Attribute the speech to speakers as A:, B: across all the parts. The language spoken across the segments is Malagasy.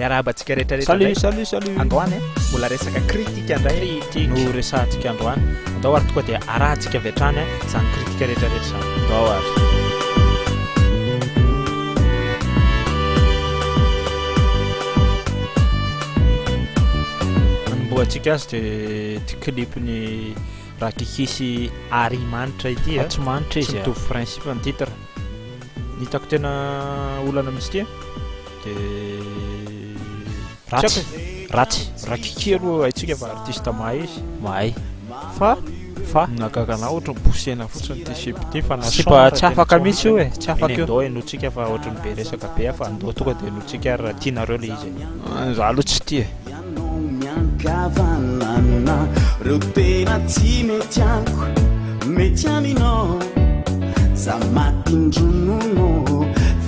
A: Miarahaba antsika rehetra rehetra
B: Salut,
A: indray.
B: salut, salut.
A: Androany eh, mbola resaka critique indray
B: Critique.
A: no resahantsika androany. Andao ary tonga dia arahantsika avy hatrany eh, izany critique rehetra rehetra izany.
B: Andao ary.
A: Anombohantsika azy dia ity clip-n'i Rakiki sy Ary Manitra ity
B: Fa
A: eh.
B: tsy manitra
A: Tsy
B: izy ah.
A: mitovy principe ny titre. Ny hitako tena olana mihitsy ity eh, dia
B: Ratsy.
A: Tsy haiko e.
B: Ratsy.
A: Rakiki aloha haintsika fa artiste mahay izy.
B: Mahay.
A: Fa
B: Fa
A: nahagaga anahy ohatry ny bosena fotsiny ity sipa ity fa na
B: sipa
A: son
B: tsy afaka mihitsy io e, tsy afaka io.
A: Andao henointsika fa ohatry ny be resaka be fa andao tonga dia henointsika ary raha tianareo ilay izy e.
B: Ah, Za aloha tsy tia e.
C: Ianao miankavanana Reo tena tsy mety amiko Mety aminao Za matin-dronono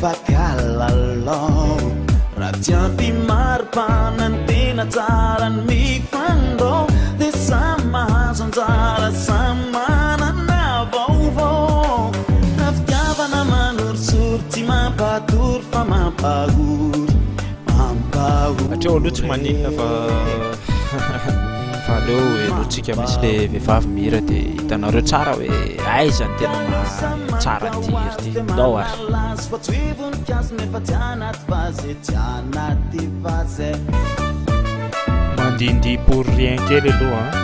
C: Fa kalalao Raha tsy ampy maripana Ny tena tsara ny mifandao Dia samy mahazo anjara Samy manana vaovao Raha fitiavana manorisory Tsy mampatory fa mampahory
A: Hatreo aloha tsy maninona fa fa aleo henointsika mihitsy le vehivavy mihira dia hitanareo tsara hoe aiza ny tena maha tsara an'ity hira ity. Ndao ary. Mandihindihy pour rien kely aloha an.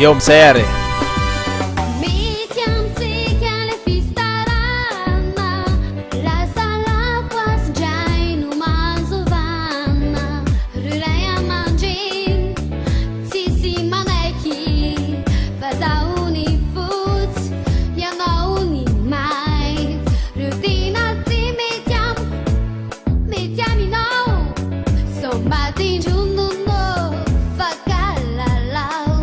B: Eo amin'izay ary e.
D: Mety amintsika ilay fisarahana, lasa lapoasy indray no mahazo vanona. Ry ray aman-dreny tsisy manaiky fa zaho ny fotsy, ianao ny mainty. Reo tena tsy mety amiko, mety aminao. Sao matin-dronono fa kalalao.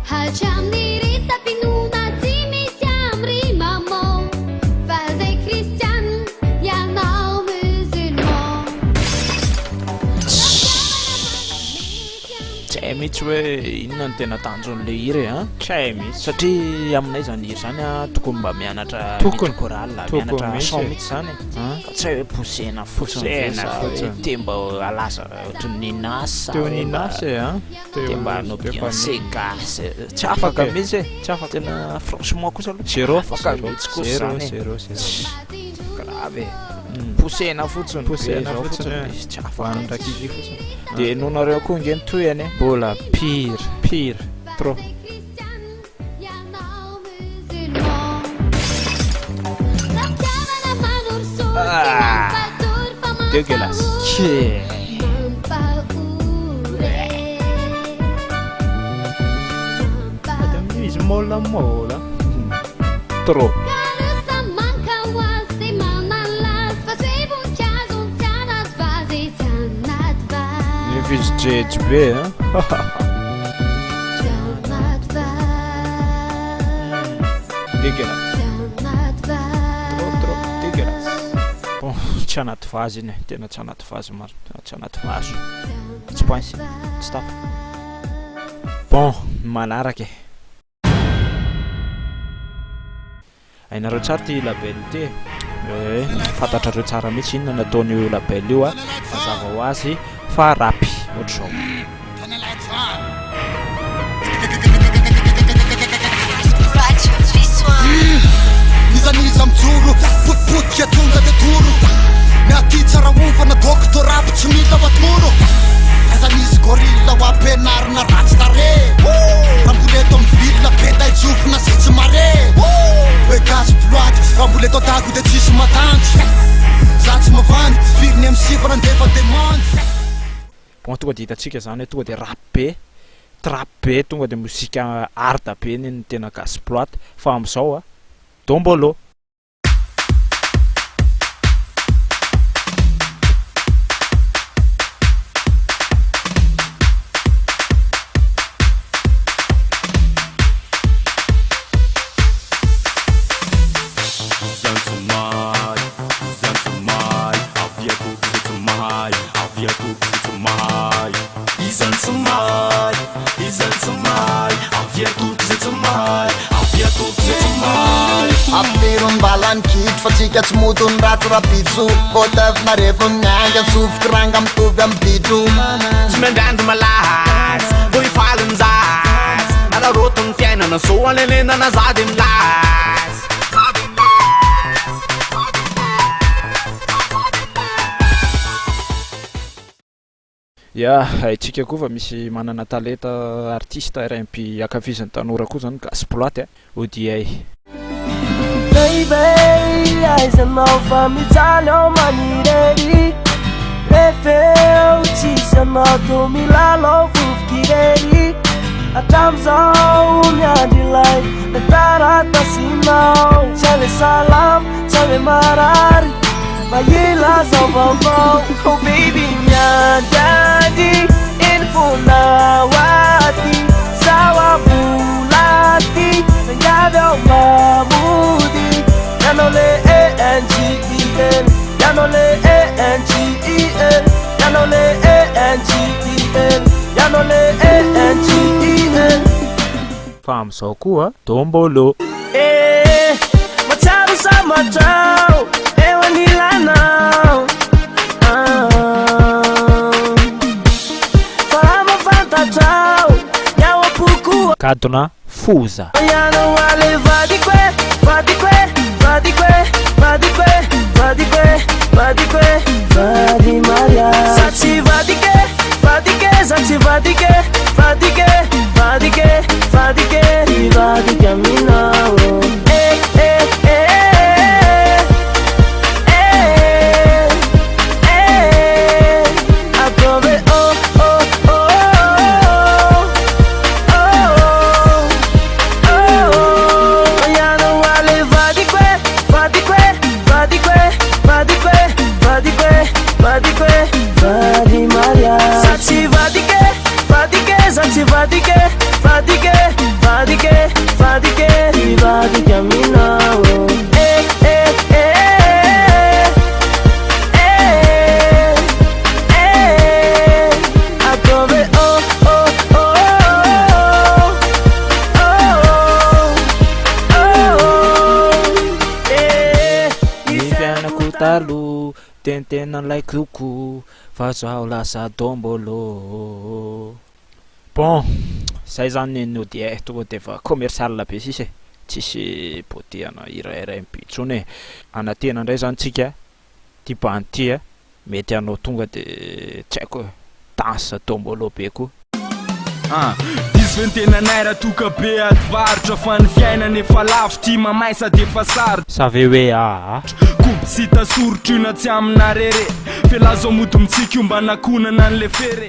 D: Hatramin'ny resa-pinoana tsy misy amin'ny ry maman. Fa zay kristiana, ianao musulman.
B: Tsy hay mihitsy hoe inona no tena tanjon'ilay hira e an.
A: Tsy hay mihitsy.
B: Satria aminay izany hira izany an, tokony mba mianatra
A: Tokony.
B: chorale,
A: Tokony
B: mianatra
A: mihitsy
B: chant
A: e.
B: mihitsy izany e.
A: An.
B: Fa tsy hay hoe posena fotsiny ve
A: Posena
B: sa hoe
A: fotsiny.
B: te mba halaza ohatran'ny Ninas sa
A: Teo
B: hoe mba
A: Ninas e an.
B: te mba hanao
A: Teo
B: Beyoncé
A: Fanny.
B: gasy. Tsy afaka
A: Afaka e.
B: mihitsy e.
A: Tsy afaka.
B: Tena franchement kosa aloha tsy
A: Zéro.
B: afaka
A: Zéro.
B: mihitsy kosa
A: Zéro,
B: izany e.
A: zéro, zéro.
B: Grave e.
A: Mm.
B: Posena fotsiny be
A: Posena
B: zao
A: fotsiny
B: fotsiny
A: e.
B: izy tsy afaka.
A: Hoan'ny Rakiki fotsiny.
B: Dia henoinareo koa ange ny tohiny e.
A: Mbola pire, pire, trop.
B: Ah, dégueulasse.
A: Tchè. Izy môlamôla.
B: Trop.
A: Nefa izy jejo be an.
B: Dégueulasse. Trop trop dégueulasse.
A: Bon, tsy anaty vazy iny e. Tena tsy anaty vazy marina. Tsy anaty vazo. Tsy poince. Tsy tafa. Bon, manaraka e. Hainareo tsara ity label ity e. Eh, fantatrareo tsara mihitsy inona no ataon'io label io a. Mazava ho azy fa rap ohatr'izao.
E: N'iza n'iza mijoro, potipotika tonga de doro. Ny aty tsara ovana, doctorat tsy mila ho atoro. Aiza misy gorille ho ampianarina ratsy tarehy. Raha mbola eto amin'ny ville, be taitsofina zay tsy mare. Hoe gasy ploaty, raha mbola eto Dago de tsisy matanty. Za tsy mavandy, firy ny MC fa nandefa demande.
A: Bon, tonga de hitantsika zany hoe tonga de rap be, trap be, tonga de mozika hard be ny tena gasy ploaty. Fa amin'izao a, dombolo.
F: Izany tsy mahay, izany tsy mahay, aviako izay tsy mahay, aviako izay tsy mahay. Izany tsy mahay. Izany tsy mahay Avia atolotro izay tsy mahay Avia atolotro izay tsy mahay.
E: Ampiro ny balan'ny kitro fa tsika tsy moto ny ratsy rapitso Voatafina rehefa miainga ny sofiko ranga mitovy amin'ny bitro.
G: Tsy miandrandry malaza vao hifaly ny zaza Araraoty ny fiainana zao anenenana za de milaza Za de milaza Za de milaza
A: Ya, haintsika koa fa misy manana talenta artiste rnb ankafizin'ny tanora koa zany gasy ploaty a, ODA.
H: Baby, aiza anao fa mijaly aho manirery Refeo tsisy anao to milalao vovoka irery Hatramizao miandry ilay taratasinao Tsy hay hoe salama, tsy hay hoe marary Mba ilazao vaovao Oh baby miandriandry eny fonao aty Zaho mbola aty miangavy aho mba mody Ianao le E-N-G-E-L Ianao le E-N-G-E-L Ianao le E-N-G-E-L Ianao le E-N-G-E-L.
A: Fa amin'izao koa dombolo.
H: Eh, mahatsiaro sambatra aho eo anilanao ah. Fa raha mba fantatrao ny ao am-poko.
A: Gadona foza.
H: Ianao ale vadiko e, vadiko e, vadiko e, vadiko e, vadiko e, vadiko e, vady mariazy. Za tsy vadiko e, vadiko e, za tsy vadiko e, vadiko e, vadiko e, vadiko e, hivadika aminao. Eh, eh, eh, eh, eh, ataovy oh, oh, oh, oh, oh, oh. Ianao ale vadiko e, vadiko e, vadiko e, vadiko e, vadiko e, vadiko e, vady mariazy. Za tsy vadiko e, vadiko e, za tsy vadiko e, vadiko e, vadiko e, vadiko e, hivadika aminao. Eh, eh, eh, eh, eh, ataovy oh, oh, oh, oh, oh, oh, eh.
A: Ny fiainako taloha tenitenan'ilay koko fa zaho lasa dombolo. Bon, zay zany ny ODA tonga de efa commercial be sisa e, tsisy potehana hira rnb intsony e. Anantena indray zany tsika ty bandy ty a, mety hanao tonga de tsy haiko e, danse dombolo be koa.
F: Ah, diso ve ny tenanay raha toka be ady varotra fa ny fiainana efa lafo ty mamay sady efa sarotra.
A: Sa ve hoe aa?
F: Kobo tsy hita soritra io na tsy aminarere, f'elah zao mody mitsiky io mba nakonana an'le fere.